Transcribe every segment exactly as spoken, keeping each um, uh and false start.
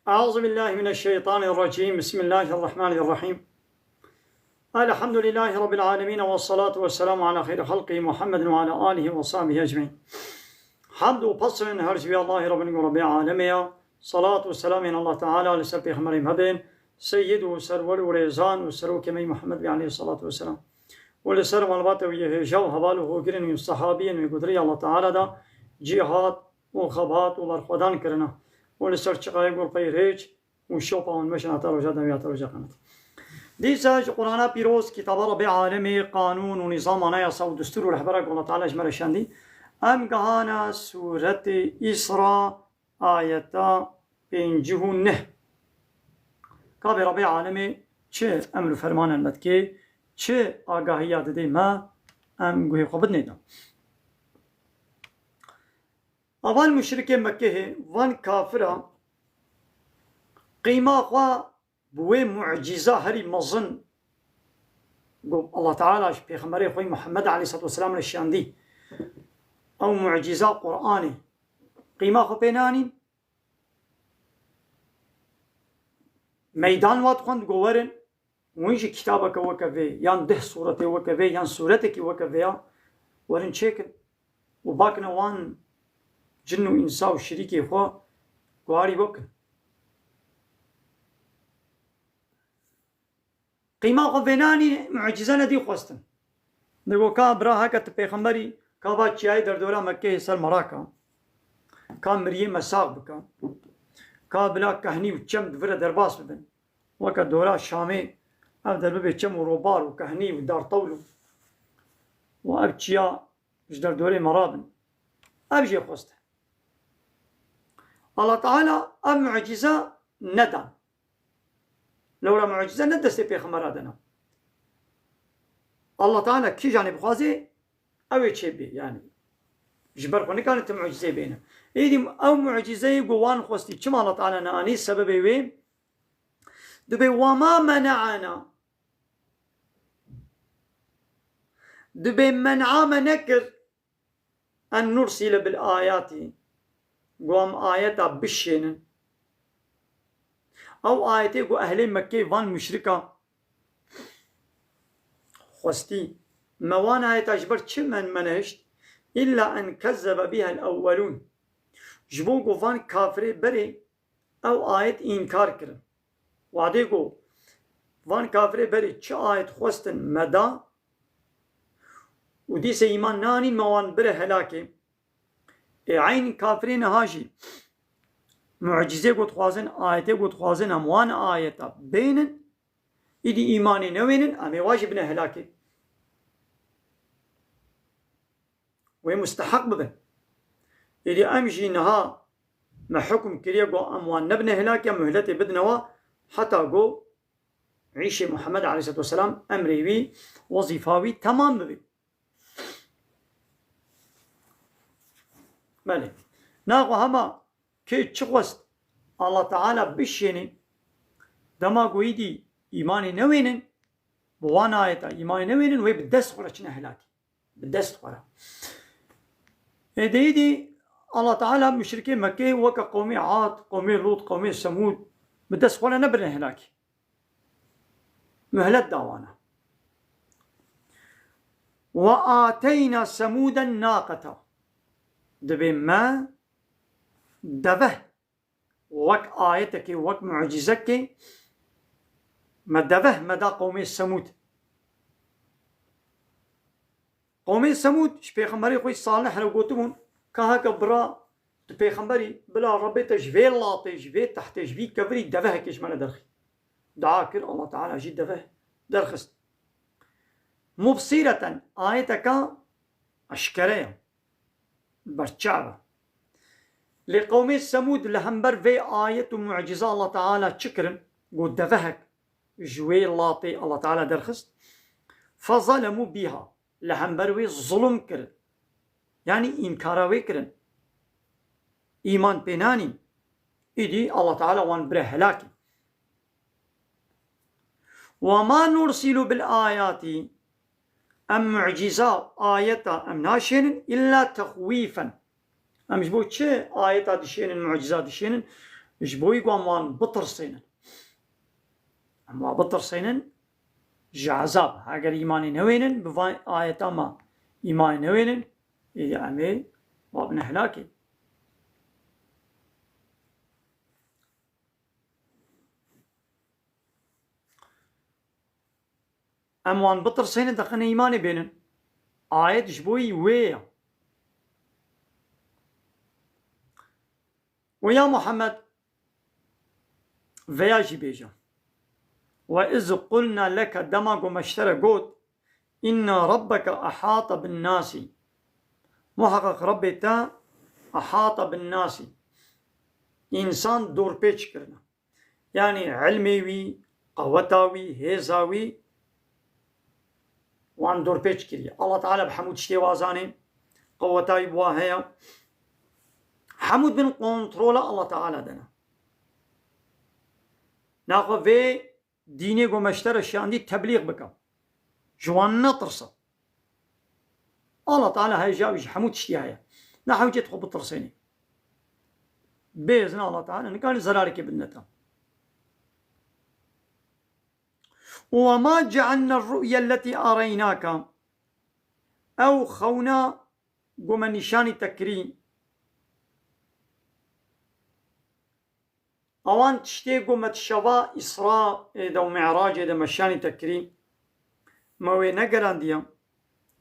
أعوذ بالله من الشيطان الرجيم. بسم الله الرحمن الرحيم. الحمد لله رب العالمين، والصلاة والسلام على خير خلقه محمد وعلى آله وصحبه أجمعين. Hamd û pesrên her ji vî Allahê Rabbin û Rabbê alemê ya. Salat û selamên Allah Teala li ser Pêxemberê me bên, Seyyid û Serwer û Rêzan û Serokê me Muhammed Bey aleyhissalatu vesselam. Û li ser malbata wî yê hêja û heval û hogirên wî û sehabiyên wî gudirî Allah Teala da cîhat û xebat û berxwedan kirina. Û li ser çiqayê gurpey rêç û şopa wan meşin heta roja dawî, heta roja qenet. Dîsa ji Qur'ana pîroz, kitaba Rabbê alemê, qanûn û nîzam, anayasa û destûr û rehbera ku Allah Teala ji me re şandî, em gihana sûretê Îsra, ayeta pêncî û neh. Ka bê Rabbê alemê çi emr û fermanan me dike, çi agahiya dide me, em guhê xwe bidinê de. A van muşrikê Mekkehê, van kafira qîma xwe bi wê mucîza herî mezin ku Allah Teala ji Pêxemberê xwe Muhammed aleyhissalatu vesselam re şiyandî, ew mucîza Qur'anê, qîma xwe pê nanîn. Meydan wat xwend ku werin, hûn jî kitabeke weke vê, yan deh sûretê weke vê, yan sûretekî weke vê ya, werin çêkin û bakine wan cin û însa û şirîkê xwe guharî we bikin. Qîma xwe vênanî, mucîze nedî xwestin. Digo ka bira heke tu pêxemberî, ka va çiyayê derdora Mekkeyê ser meraka, ka miriyê me sax bika, ka bila kehnî û çem di vir re derbas bibin. Weke dora Şamê ev der bibe çem û robar û kehnî û dartewl û, û ev çiya ji derdorê me rabin. Ev jê xwest e. Allah Teala ev mucîze nedan. Lewra mucîze ne destê pêxembera de ne. Allah Teala kîjanê bixwazê, ew ê çê bê, yanî. Ji ber xwe nikane tu mucîzeyê bêne. Êdî ew mucîzeyê ku wan xwestî, çima Allah Teala neanî, sebebê wê dibê, "Wema mene'ena." Dibê men'a me nekir, "en nursile bil ayati." Ku em ayeta bişênin. Ew ayetê ku ehlê Mekkê van muşrika xwestî, me wan ayeta ji ber çi men menehişt? "Îlla en kezzebe bihel ewwelûn." Ji bo ku van kafirê berê ew ayet înkar kirin. Wadê ku van kafirê berê çi ayet xwestin me da û dîse îman nanîn, me wan bire helakê. Ê eyn kafirê niha jî mucîzê ku dixwazin, ayetê ku dixwazin em wan ayeta bênin, îdî îmanê newênin, em ê wa jî bine helakê. Wê musteheq bibin. Êdî em jî niha me hukm kiriye ku em wan nebine helakê, em muhletê bidine wa heta ku îşê Muhammed aleyhisselatu vesselam emrê wî, wezîfa wî temam bibe. Belê. Naxwe hema kê çi xwest Allah Teala bişênê, dema ku îdî îmanê newênin, bi wan ayeta îmanê newênin, wê bi dest xwe re çine helakê. Bi dest xwe re. Ê de îdî Allah Teala muşrikê Mekkê weke qewmê Ad, qewmê Lût, qewmê Semûd bi dest xwe re nebirine helakê. Muhlet da wana. "Ve ateyna semûden naqeta." Dibê me deveh, wek ayetekê, wek mucîzekê, me deveh me da qewmê Semûd. Qewmê Semûd ji pêxemberê xwe Salih re gotibûn, ka heke bira tu pêxemberî, bila Rebbê te ji vê latê, ji vê tehtê, ji vî kevirî devehekê ji me re derxî. Dua kir, Allah Teala jî deveh derxist. Mubsîreten, ayeteka eşkere ye, berçav e. Lê qewmê Semûd li hember vê ayet û mucîza Allah Teala çi kirin? Got devehek ji wê latê Allah Teala derxist. Fezalemû bîha, li hember wê zulm kirin. Yanî înkara wê kirin. Îman pê nanîn. Îdî Allah Teala wan bire helakê. "Ve ma nursilu bil ayati." Em mucîza, ayeta em naşênin, illa texwîfen. Em ji bo çi ayeta dişênin, mucîza dişênin? Ji bo wî ku em wan bitirsênin. Em wan bitirsênin ji ezab. Eger îmanê newênin, bi van ayeta me îmanê newênin, êdî em ê wa bine helakê. Em wan bitirsênin, dixine îmanê bênin. Ayet ji bo wî wê ye. Û ya Muhammed, veya jî bêje. Ve iz qulna leke, dema ku me ji te re got, inna rabbeke ehata bin nasî. Muheqeq Rabbê te ehata bin nasî. Însan dorpêç kirine. Yanî ilmê wî, qeweta wî, hêza wî wan dorpêç kiriye. Allah Teala bi hemû tiştê wa zanê, qeweta wî bi wa heye. Hemû bin kontrola Allah Teala de ne. Naxwe vê dînê ku me ji te re şiyandî teblîx bike. Ji wan netirse. Allah Teala heye, ji hemû tiştî heye. Ne hewcet xwe bitirsênê. Bê izna Allah Teala nikarî zerarekê bidine te. Û ve ma cealne ru'ye letî areynaka. Ew xewna ku me nîşanî te kirî. Ewan tiştê ku me di şeva Îsraê de û Mi'racê de me şanî te kirî, me wê negerandiye,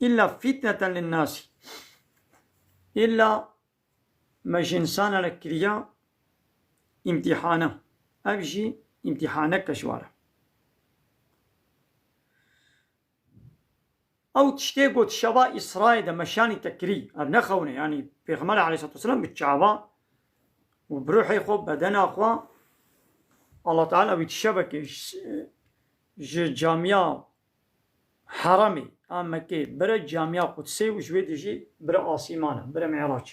îlla fîtneten linnasî. Îlla me ji însana re kiriya îmtîhane. Ev jî îmtîhaneke ji wa re. Ew tiştê got şeva Îsraê de me şanî te kirî. Ev ne xewne, yanî Pêxember aleyhisselatu vesselam bi çava û bi ruhê xwe, bedena xwe, Allah Teala wî tişevekê ji, ji camiya Heramê a Mekkê bire camiya Qudsê û ji wê dî jî bire asîmana, bire Mi'rac.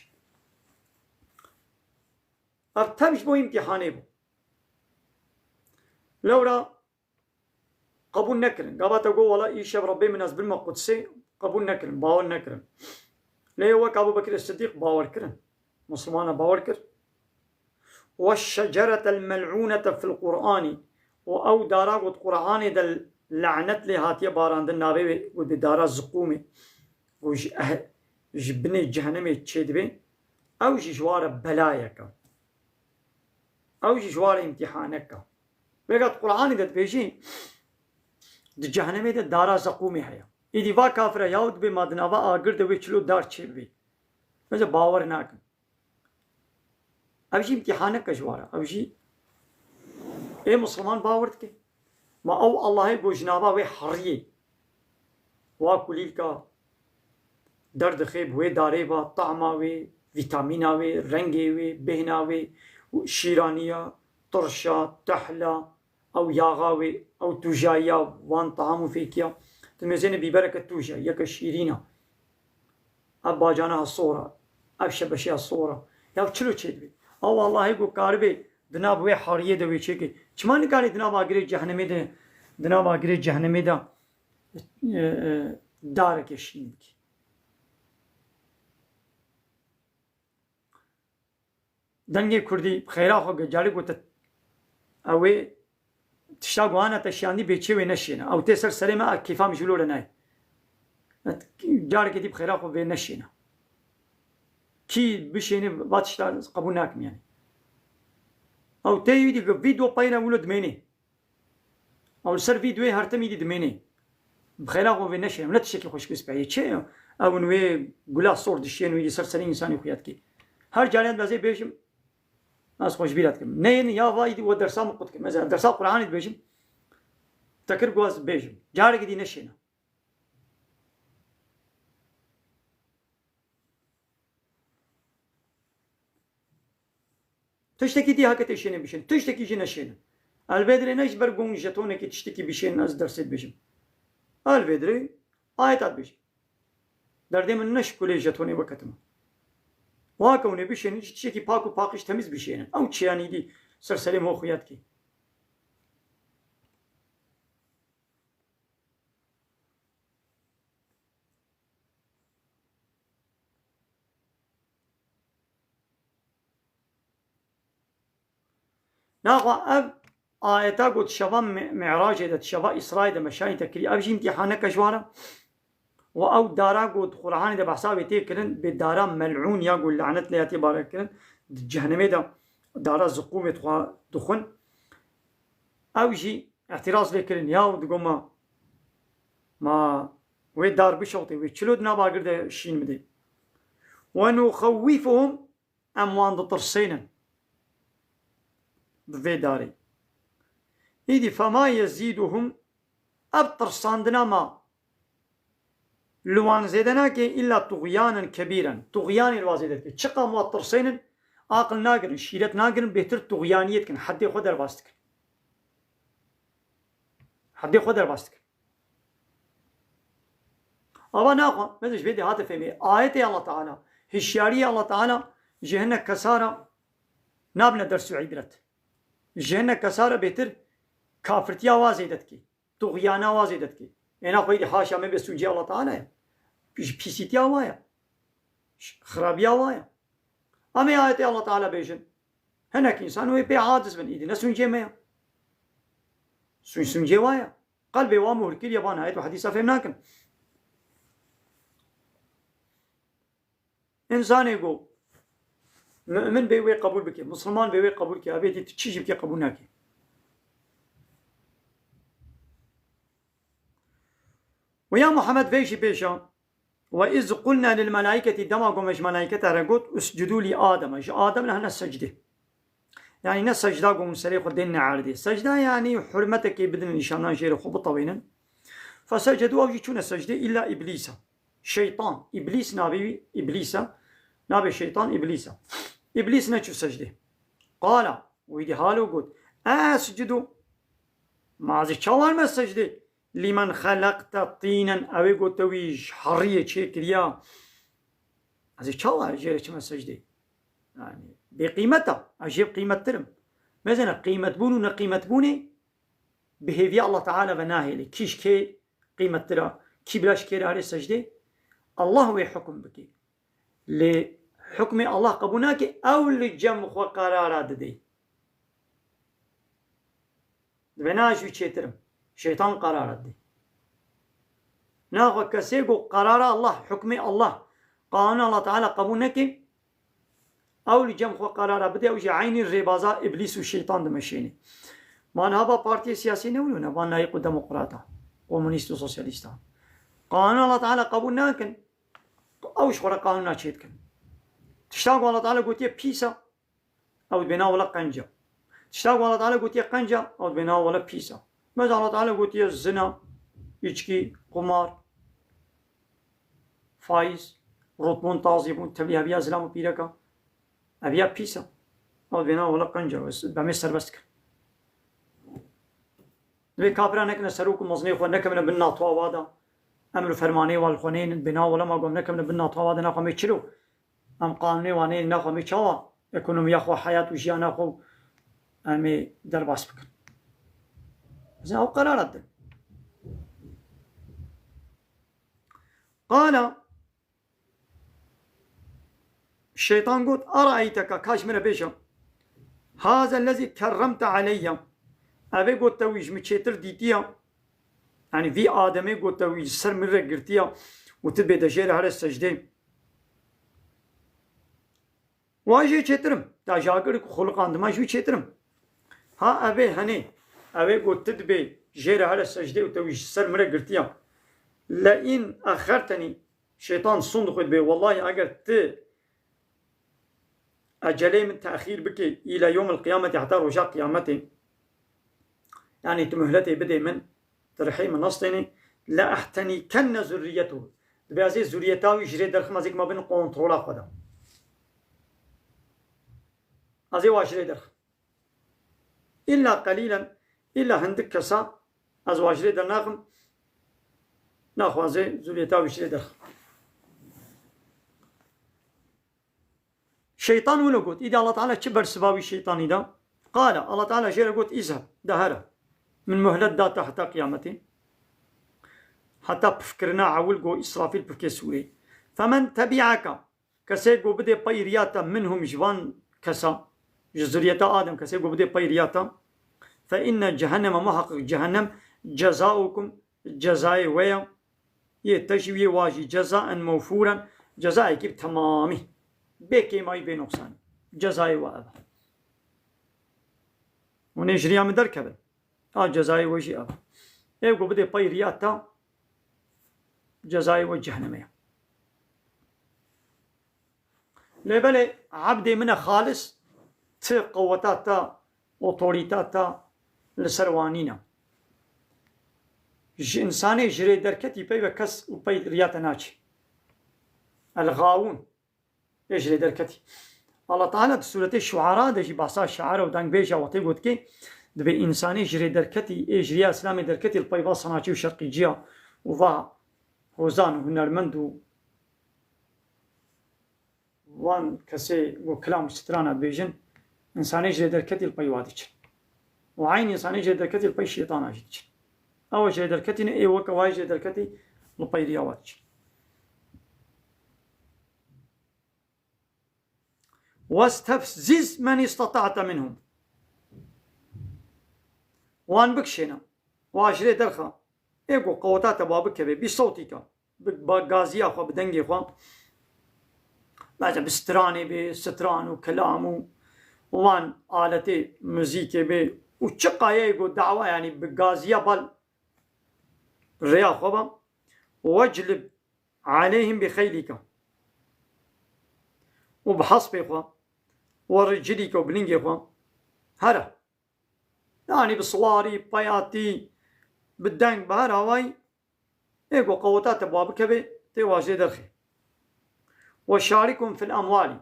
Ev tem ji bo îmtîhanê bû. Lewra qebûl nekirin. Gava te got, wela îşev Rebbê min ez binme Qudsê, qebûl nekirin, bawer nekirin. Lê wek Ebû Bekirê Siddîq bawer kirin. Musulmana bawer kir. Weşşeceretel mel'ûnete fil Qur'anî. Û ew dara got Qur'anê de lanet lê hatiye barandin, navê wê got dara ziqûmê. Got ji eh-, ji binê cehenemê çêdibe. Ew jî ji wa re belayek e. Ew jî ji wa re îmtîhanek e. Vêga di Qur'anê de dibêjî, di cehenemê de dara zeqûmê heye. Îdî va kafira yaw dibê ma di nava agir de wê çilo dar çêbibê. Mesela bawer nakin. Ev jî îmtîhanek e ji wa re. Ew jî ê Musulman bawer dike. Ma ew Allahê ku ji nava wê heriyê, wa kulîlka derdixe bi wê darê ve, tahma wê, vîtamîna wê, rengê wê, bêhna wê, şîraniya, tirşa, tehla, ew yaxa wê, ew tûjayiya wan taham û fêkiya. Tu mêzênê bîbereke tûja, yeke şîrîna. Ev bacana sor e, ev şebeşeya sor e. Ya çilo çêdibê? Ew Allahê ku karibê di nav wê hariyê de wê çêkê. Çima nikarê di nav agirê cehenemê de, di nav agirê cehenemê de, e, e, darekê şîn bikî? Dengê Kurdî, bi xêra xwe ge-, carê gote, ew ê tişta guhana te şiyandî bê çê wê neşêne. Ew tê ser serê me, a kêfa min ji wilo re nayê. Carekê dî bi xêra xwe vê neşêne. Kî bişêne, va tişta qebûl nakim yani. Ew tê wî dî vîdeo peyne wilo dimênê. Ew li ser vîdyoyê her tim îdî dimênê. Bi xêra xwe vê neşêne. Ne tiştekî xweşik wê spehiyê. Çi ye? Ew in wê gula sor dişiyên wî dî ser serê însanê xuya dikê. Her carê ez bezê bêjim, ez xwe ji bîra dikim. Neyên ya va îdî we dersa min qut kir. Mesela dersa Qur'anê dibêjim. Te kir ku ez bêjim. Carekê dî neşêne. Tiştekî dî heke tê şênê bişên. Tiştekî jî neşênin. Elvêdirê ne ji ber gon jetonekî tiştekî bişên ez dersê dibêjim. Elvêdirê ayeta dibêjim. Derdê min ne ji kulê jetonê weketime. Wake hûn ê bişênin, ji tiştekî pak û paqij temîz bişênin. Ew çiyanî dî ser serê min xuya dikê. Naxwe ev ayeta got şeva Mi-, Mi'racê de, şeva Îsrayê de meşanî te kirî. Ev jî îmtîhaneke ji wan e. Û ew dara got Qur'anê de behsa wê tê kirin, bê dara mel'ûn ya got lanet lê ya tê bare kirin, di cehennemê de dara ziqûmê dixwa-, dixwin. Ew jî îtiraz lê kirin, ya digo ma, ma wê dar bişewtê, wê çilo di nav agir de şîn bidê. Ve nuxewwifuhum, em wan ditirsênin bi vê darê. Îdî fema yezîduhum, ev tirsandina ma li wan zêde nake, îlla tuxyanen kebîren. Tuxyanê li wan zêde dike. Çiqa em wan tirsênin, aqil nagirin, şîret nagirin, bêtir tuxyaniyê dikin, heddê xwe derbas dikin. Heddê xwe derbas dikin. Ava naxwe, mezin ji vê dê hate fêmê. Ayetê Allah Teala, hişyariyê Allah Teala ji hinek kesa re nabine ders û îbret. Ji hinek kesa re bêtir kafirtiya wa zêde dikê. Tuxyana wa zêde dikê. Êna xwe êdî haşa me bê sûcê Allah Teala ye. Ji pîsîtiya wa ye. Ji xirabiya wa ye. Em ê ayetê Allah Teala bêjin. Hinek însan wê pê aciz bin. Îdî ne sûcê me ye. Sûc sûcê wa ye. Qelbê wan muhir kiriye, van ayet û hedîsa fêm nakin. Însanê ku mu'min bê wê qebûl bike, misilman bê wê qebûl ke, avê dî tu çi jî bike qebûl nake. Û ya Muhammed vê jî bêje, "Ve iz qulna lil melaiketi", dema ku me ji melaiketa re got, "Uscudu li Adem", ji Adem re hene secdê. Yanî ne secda ku hûn serê xwe dênine erdê. Secda yanî hurmetekê bidin nîşanan jêrê xwe bitewînin. Fesecedû, ew jî çûne secdê, îlla Îblîsa. Şeytan, Îblîs navê wî Îblîsa. Navê şeytan Îblîsa. Îblîs neçû secdê. Qala, wî dî halo got, "Escudu, ma ez ê çawa me secdê? Limen xelaqte tînen", ew ê got te wî ji heriyê çêkiriya. Ez ê çawa jê re çime secdê? Yani, bêqîmet e. Ez jê bi qîmettir im. Mezene qîmetbûn û neqîmetbûnê bi hêviya Allah Teala ve nahêlê. Kî ji kê qîmettir e, kî bila ji kê re here secdê? Allah wê hukm bike. Lê hukmê Allah qebûl nake, ew li cem xwe qerara didê. Divê na ji wî çêtir im. Şeytan qerara didê. Naxwe kesê ku qerara Allah, hukmê Allah, qanûna Allah Teala qebûl neke, ew li cem xwe qerara bide, ew jî eynî rêbaza Îblîs û şeytan dimeşêne. Ma niha va partiyê siyasî ne wilo ne, van layîq û demokrata, komunîst û sosyalîsta. Qanûna Allah Teala qebûl nakin, ew ji xwe re qanûna çêdikin. Tişta ku Allah Teala gotiye pîs e, ew dibêna wele qenc e. Tişta ku Allah Teala gotiye qenc e, ew dibêna wele pîs e. Mesela Allah Teala gotiye zina, îçkî, qumar, faiz, rotbûn, tazîbûn, tevlî heviya zilam û pîreka. Ev ya pîs e. Ew dibêna wele qenc e, ez, em ê serbest dikin. Divê kafira nekine serok û mezinê xwe, nekevine bin natwa wa de. Emr û fermanê wa li xwe nênin, bêna wele ma gom nekevine bin natwa wa de, naxwe em ê çilo. Em qanûnê wan ê naxwe em ê çawa ekonomiya xwe, heyat û jiyana xwe em ê derbas bikin. Bizin ew qerara didin. Qala, şeytan got, "Eraeyteke, ka ji min re bêje, haza lezî kerremte aleyye." Ev ê got te wî ji min çêtir dîtiye. Yani vî Ademê got te wî ji ser min re girtiye û tu bê de jê re here secdê. Wan jê çêtir im. Ta ji agir xwe liqandima ji wî çêtir im. Ha ev ê henê. Ev ê got tu dibê jê re here secdê û te wî ji ser min re girtiya. Le in exertenî, şeytan sond xwe dibê, wellahî eger tu ecelê min texîr bikê, île yomil qiyameti, heta roja qiyametê, yanî tu muhletê bidê min, tu rihê min nestênê, le ehtenîkenne zurriyetu. Dibê ez ê zuriyeta wî ji rê derxim, ez ê kima bin kontrola xwe de. Ez ê wa ji rê derxim. Îlla qelîlen, îlla hindik kesa ez wa ji rê dernaxim, naxwazê zuriyeta wî ji rê derxim. Şeytan wilo got. Îdî Allah Teala çi bersiva wî şeytanî da? Qala, Allah Teala jê re got, "Îzheb, de here." Min muhlet da te heta qiyametê. Heta pifkirina ewil go Îsrafîl pifkê sûrê. "Femen tebi'eke." Kesê go bidê peyriya te, "minhum", ji van kesa. Ji zuriyeta Adem kesê ku bidê pey riya te. Fe inne cehenneme, muheqeq cehennem, cezaukum, cezayê we ye. Yê te jî û yê wa jî cezaen mewfûren, cezayekî bi temamî. Bê kêmayî, bê noqsanî. Cezayê we ev e. Hûn ê ji riya min derkevin. A cezayê we jî ev e. Ê ku bidê pey riya te, cezayê we cehennemê ye. Lê belê, ebdê min e xalis, ti qeweta te, otorîta te li ser wan nîne. Ji însanê ji rê derketî pey ve kes û pey riya te naçe. El-Gawûn, ê ji rê derketî. Allah Teala di Sûretê Şuara de jî bahsa şaira û dengbêja wextê got ki, dibê însanê ji rê derketî, ê ji riya Îslamê derketî li pey va sanaçî û şerqîciya û va hozan û hunermend û van kesê ku kilam û strana dibêjin, însanê ji rê derketî li pey wa diçin. Û eynî însanê ji rê derketî li pey şeytana jî diçin. Ew ji rê derketî ne, ê weke wa yê ji rê derketî li pey riya wa diçin. Westefziz men istata'te minhum. Wan bikişêne. Wa ji rê derxe. Ê ku qeweta te ba bikeve, bi sewtî ke, bi, bi gaziya xwe, bi dengê xwe, mesela bi stranê bê, stran û kelam û wan aletê muzîkê bê û çi qayeyê ku dawa, yanî bi gaziya bal rêya xwe be, weclib aleyhim bi xeylîka û bi hespê xwe, we ricilîka û bi lingê xwe, here. Yanî bi siwarî, peyatî, bi deng, bi her awayî, ê ku qeweta te ba bikeve, tê wa jê derxê. Ve şarikhum fil amwali.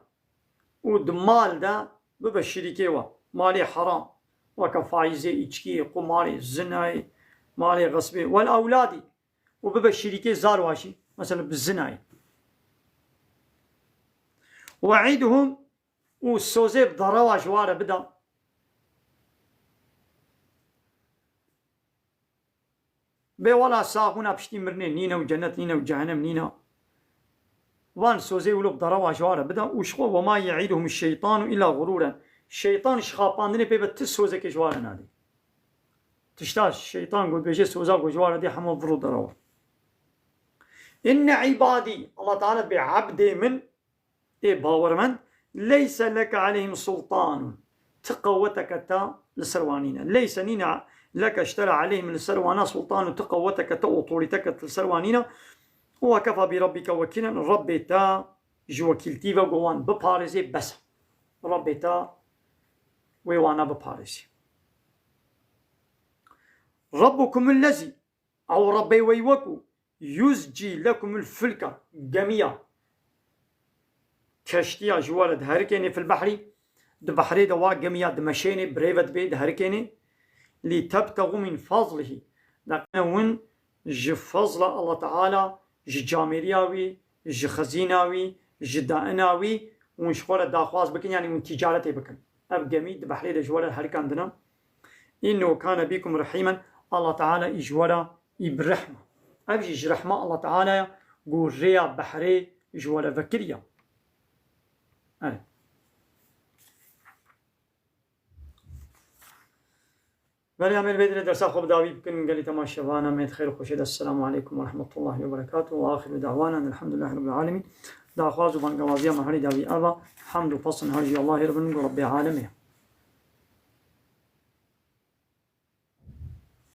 Û di mal de bibe şirîkê wa. Malê heram. Weke faîzê, îçkiyê, qumarê, zinayê, malê xesbê. Wel ewladî. Û bibe şirîkê zar wa jî. Mesela bi zinayê. Ve idhum, û sozê bi dara wa ji wa re bida. Bê wela saxûna piştî mirinê nîne û cennet nîne û cehennem nîne. Van sozê wilo bi dara wa ji wa re bida û ji xwe, "Ve ma ye'iduhum şeytanu illa gururen." Şeytan ji xapandinê pê ve ti sozekê ji wa re nadê. Tişta şeytan ku dibêje soza ku ji wa re dê hema vir û dara wa. Inne ibadî, Allah Teala bê ebdê min, ê bawermend, leyse leke aleyhim sultanun. Ti qeweteke te li ser wan nîne. Leyse nîne leke ji te re aleyhim li ser wana sultanun, ti qeweteke te, otorîteke te li ser wan nîne. Û ve kefa bi rabbike wekîlen, Rabbê te ji wekîltî ve ku wan biparêzê bes e. Rabbê te wê wana biparêzê. Rabbukumul lezî, ew Rabbê we yî we ku yuzcî lekumul fulka, gemiya, keştiya ji we re diherikênê fil behrî, di behrê de wa gemiya dimeşênê, birêve dibê, diherikênê, lî tebtexû min fazlihî, deqine hûn ji fazla Allah Teala, ji camêriya wî, ji xezîna wî, ji daina wî, hûn ji xwe re daxwaz bikin, yanî hûn tîcaretê bikin. Ev gemî di behrê de ji we re herikandine. Înnehu kane bîkum rehîmen, Allah Teala î ji we re î bi rehm e. Ev jî ji rehma Allah Teala ye, ku rêya behrê ji we re vekiriye. Evet. Belê, em ê li vê derê dersa xwe bi dawî bikin. Gelî temaşevana me di xêr û xweşê de. Esselamu aleykum ve rahmetullahi ve berekatuhu ve axiru da'wana elhamdulillahi rabbil alemin. Daxwaz û bangewaziya me herî dawî ev e. Hemd û pesn her jî Allahê re bin, ku Rabbê alemê.